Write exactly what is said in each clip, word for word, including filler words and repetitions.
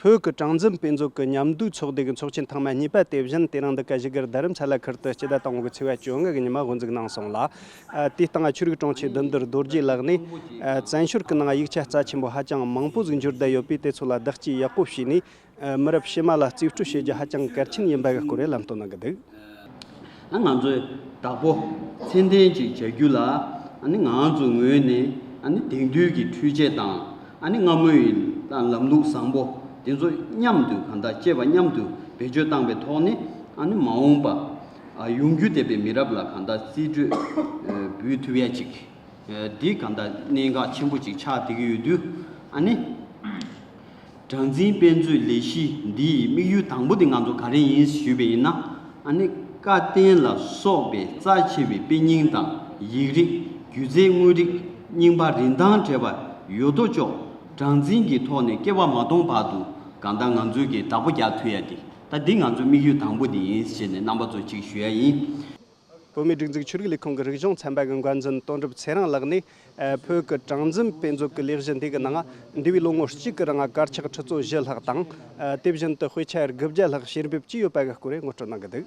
བོད་ཀྱི་གྲངས་འཛིན་དཔེ་མཛོད་ཀྱི་མཉམ་འདུས་ཚོགས་སྡེ་གི་ཚོགས་ཆེན་ཐེངས་མ་གཉིས་པ་དེ་བཞིན་དེ་རིང་འདི་ག་བཞུགས་སྒར་རྡ་རམ་ས་ལ་ཁུལ་དུ་སྤྱི་ཟླ་དང་པོ་གི་ཚེས་པ་བཅོ་ལྔ་གི་ཉིན་མ་དབུ་འཛུགས་གནང་སོང་ལ། ཨ། དེའི་སྟེང་ཆོས་རིག་དྲུང་ཆེ་བདུད་འདུལ་རྡོ་རྗེ་ལགས་ནས། ཨ། བཙན་བྱོལ་གྱི་ནང་ཡིག་ཆ་རྩ་ཆེན་པོ་ཧ་ཅང་མང་པོ་ཟིག་འབྱོར་བསྡད་ཡོད་པས། དེ་ཚོ་ལ་བདག་གཅེས་ཡག་པོ་བྱས་ནས། ཨ། མི་རབས་ཕྱི་མ་ལ་རྩིས་སྤྲོད་བྱེད་རྒྱུ་ཧ་ཅང་གལ་ཆེན་ཡིན་པ་གི་སྐོར་ལ་ལམ་སྟོན་གནང་གི་འདུག། ཨ། ང་ཚོས་བདག་པོ་ཚད་ལྡན་ཅིག་བྱ་རྒྱུ་ལ། ཨ་ནི་ང་ཚོའི་ངོས་ནས། ཨ་ནི་དེང་དུས་ཀྱི་འཕྲུལ་ཆས་དང་། ཨ་ནི་སྔ་མོའི་ལམ་ལུགས་བཟང་པོ་དེ་ཚོ་མཉམ་དུ་གང་ལྟར་བཅས་པ་མཉམ་དུ་བེད་སྤྱོད་བཏང་པའི་ཐོག་ནས། ཨ་ནི་མ་འོངས་པ། ཨ། ཡོང་རྒྱུ་བསྡད་པའི་མི་རབས་ལ་གང་ལྟར་རྩིས་སྤྲོད་འབུལ་ཐུབ་ཡ་ཅིག། འདི་གང་ལྟར་གནད་འགག་ཆེན་པོ་ཅིག་ཆགས་བསྡད་ཀྱི་ཡོད་དུས། ཨ་ནི། གྲངས་འཛིན་དཔེ་མཛོད་ལས་གཞི་འདིའི་དམིགས་ཡུལ་དང་པོ་དེ་ང་ཚོ་ག་རེ་ཡིན་ཞུས་པ་ཡིན་ན། ཨ་ནི་བཀའ་བསྟན་ལ་སོགས་པའི་རྩ་ཆེ་བའི་དཔེ་རྙིང་དང་། ཡིག་རིགས། སྒྱུ་རྩལ་དངོས་རིགས། རྙིང་པ་རིན་ཐང་བྲལ་བ་ཡོད་དོ་ཅོག་གྲངས་འཛིན་གྱི་ཐོག་ནས་སྐྱེ་བ་མ་སྟོངས་བར་དུ་གང་ལྟར་ང་ཚོས་ཀྱི་བདག་པོ་རྒྱག་ཐུབ་ཡ་དེ། ད་འདི་ང་ཚོའི་དམིགས་ཡུལ་དང་པོ་དེ་ཡིན་ཞེས་ནས་རྣམ་པ་ཚོར་ཅིག་ཞུ་ཡ་ཡིན། བོད་མིའི་སྒྲིག་འཛུགས་ཆོས་རིག་ལས་ཁུངས་ཀྱི་རིག་གཞུང་ཚན་པ་གི་འགན་འཛིན་དོན་གྲུབ་ཚེ་རིང་ལགས་ནས། ཨ། བོད་ཀྱི་གྲངས་འཛིན་དཔེ་མཛོད་ཀྱི་ལས་གཞི་འདི་གི་ནང་འདས་པའི་ལོ་ངོ་གཅིག་གི་རིང་དཀར་ཆག་ཁྲི་ཚོ་བཞི་ལྷག་དང་། ཨ། དེ་བཞིན་དུ་དཔེ་ཆ་དགུ་བརྒྱ་ལྷག་བཤེར་འབེབས་བྱས་ཡོད་པ་གི་སྐོར་ངོ་སྤྲོད་གནང་གི་འདུག།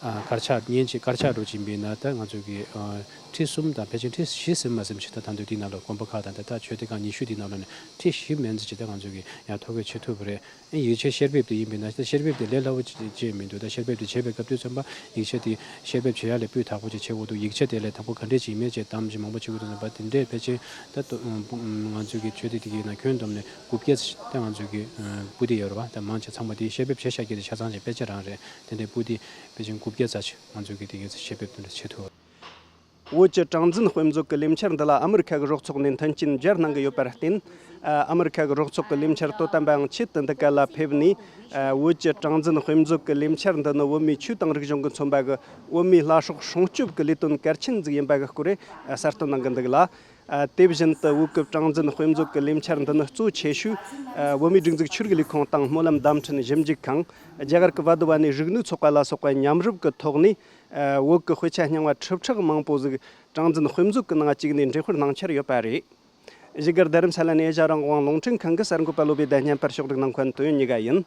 ཨ། དཀར་ཆག་མཉེན་ཆས་དཀར་ཆག་འགྲོ་བཞིན་པའི་ནང་ད་ང་ཚོ་གི། ཨ། ཁྲི་གསུམ་དང་ཕལ་ཆེར་ཁྲི་བཞི་ཟིན་མ་ཟིན་ཞིག་ད་ད་དུང་དེའི་ནང་ལ་དགོན་པ་ཁག་དང་། ད་ད་ཆོས་སྡེ་ཁག་ཉི་ཤུ་དེའི་ནང་ལ་ནས་ཁྲི་བཞི་མན་ཙམ་ཅིག་ད་ང་ཚོ་གི་ཡང་ཐོ་འགོད་བྱེད་ཐུབ་པ་རེད། ཡིག་ཆའི་བཤེར་འབེབས་དེ་ཡིན་པས་ན། བཤེར་འབེབས་དེ་ལས་སླ་བོ་ཅིག་ཅིག་མི་འདུག། ད་བཤེར་འབེབས་དེ་བྱེད་པའི་སྐབས་དུས་ཙམ་པ་ཡིག་ཆ་དེ་བཤེར་འབེབས་བྱེད་ཡ་ལས་སྤུས་དག་པོ་ཅིག་བྱེད་དགོས་འདུག། ཡིག་ཆ་དེ་ལས་དང་པོ་ག་འདྲས་ཅིག་ཡིན་མིན་ཅིག་གདམ་ཅིག་མང་པོ་བྱེད་དགོས་འདུག་ཟེར་བ་དེ་འདྲས། ཕལ་ཆེར་ད་ང་ཚོའི་གི་ཆོས་སྡེ་དེ་གི་ནང་ཁྱོན་བསྡོམས་ནས་དགུ་བརྒྱ་ཙམ་ད་ང་ཚོའི་གི་པུ་ཏི་ཡོད་རེད་པ། ད་མང་ཆེ་ཚང་མ་དེ་བཤེར་འབེབས་བྱས་བཞག་གི་དེ་ཆ་ཚང་ཅིག་དཔེ་ཆ་རང་རེད། དེ་འདྲས་པུ་ཏི་ཕལ་ཆེར་དགུ་བརྒྱ་ཙམ་ཅིག་ང་ཚོའི་གི་དེ་གི་བཤེར་འབེབས་དེ་འདྲ་བྱེད་ཐུབ། བོད་ཀྱི་གྲངས་འཛིན་དཔེ་མཛོད་ཀྱི་ལས་འཆར་འདི་ལ་ཨ་མི་རི་ཁ་གི་རོགས་ཚོགས་ནས་མཐུན་རྐྱེན་སྦྱར་གནང་གི་ཡོད་པར་བརྟེན། ཨ་མི་རི་ཁ་གི་རོགས་ཚོགས་ཀྱི་ལས་འཆར་དོ་དམ་པའང་ཆེད་དུ་འདི་ག་ལ་ཕེབས་ནས། ཨ། བོད་ཀྱི་གྲངས་འཛིན་དཔེ་མཛོད་ཀྱི་ལས་འཆར་འདི་ནི་བོད་མིའི་ཆོས་དང་རིག་གཞུང་གི་མཚོན་པ་གི་བོད་མིའི་ལྷ་སྲོག་སྲུང་སྐྱོབ་ཀྱི་ལས་དོན་གལ་ཆེན་ཟིག་ཡིན་པ་གི་སྐོར་གསལ་སྟོན་གནང་གི་འདུག་ལ། ཨ། དེ་བཞིན་དུ་བོད་ཀྱི་གྲངས་འཛིན་དཔེ་མཛོད་ཀྱི་ལས་འཆར་འདི་ནི་གཙོ་ཆེ་ཤོས། ཨ། བོད་མིའི་སྒྲིག་འཛུགས་ཆོས་རིག་ལས་ཁུངས་དང་སྨོན་ལམ་བརྡ་འཕྲིན་ཞིབ་འཇུག་ཁང་། རྒྱ་གར་གྱི་བ་དུ་བ་ནས་རིག་ནུས་ཚོགས་པ་ལ་སོགས་པ་མཉམ་རུབ་ཀྱི་ཐོག་ནས། ཨ། བོད་ཀྱི་དཔེ་ཆ་རྙིང་བ་ཁྲི་ཕྲག་མང་པོ་ཟིག་གྲངས་འཛིན་དཔེ་མཛོད་ཀྱི་ནང་བཅུག་ནས་འགྲེམས་སྤེལ་གནང་འཆར་ཡོད་པ་རེད། བཞུགས་སྒར་རྡ་རམ་ས་ལ་ནས་ཨེ་ཤ་རང་དབང་རླུང་འཕྲིན་ཁང་གི་གསར་འགོད་པ་བློ་བྷེ་དང་བརྙན་པར་ཕྱོགས་སྒྲིག་གནང་མཁན་དོན་ཡོད་གཉིས་ཀ་ཡིན།